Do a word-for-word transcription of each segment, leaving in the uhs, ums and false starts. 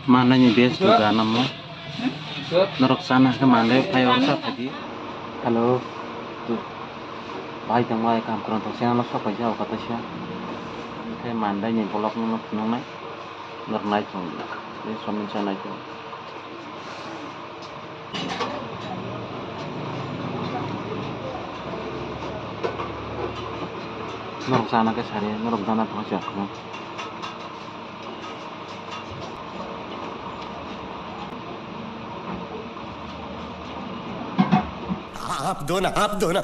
Mandaini best dugan omo. Norok chana khe mandai phai orsa phadi. Hello. Bhai tong bai kam kwrwng tong channel o sok paisa o kataisa. Khe mandaini vlog no phunuknai. Norok nai thung. Be somin cha nai thung. Norok chana khe sari, norok jana thang cha khum. आप दो ना, आप दो ना।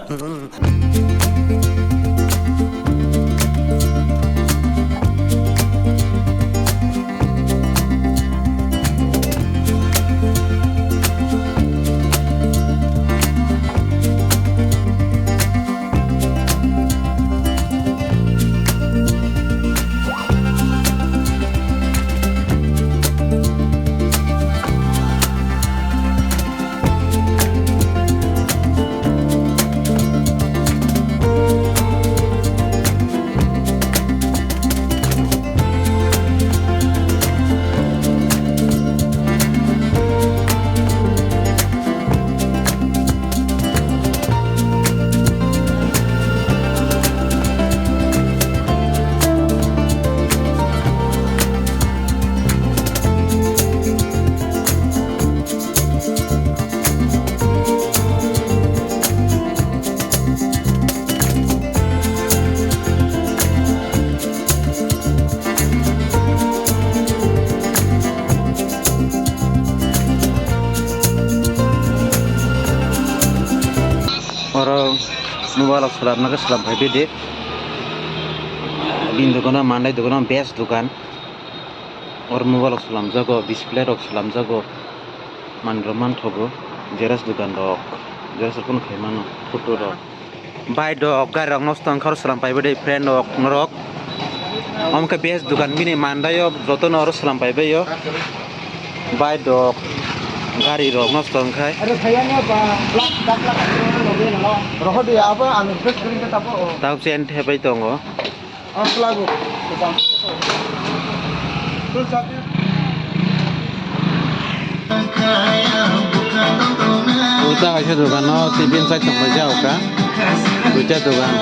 Oro mobile rok swlamna khe swlam phai di. Bini dogano, manwi dogano best dogan. Oro mobile rok swlamjago, display rok swlamjago. Manwi rok manthogo, xerox dogan rok, xerox rok phano khai mano, photo rok. Bike rok, gari rok nosto wngkha oro swlam phaibai de friend rok norok. Omo khe best dogan bini mandaio jotono oro swlam phaibaio. Bike rok, gari rok nosto wngkhai. Rohor de abo ang request kori khe tabo. Tao chen thepai tongo. Uta kaisa dogan o tiffin sak tongpai ja uka. Duita dogan.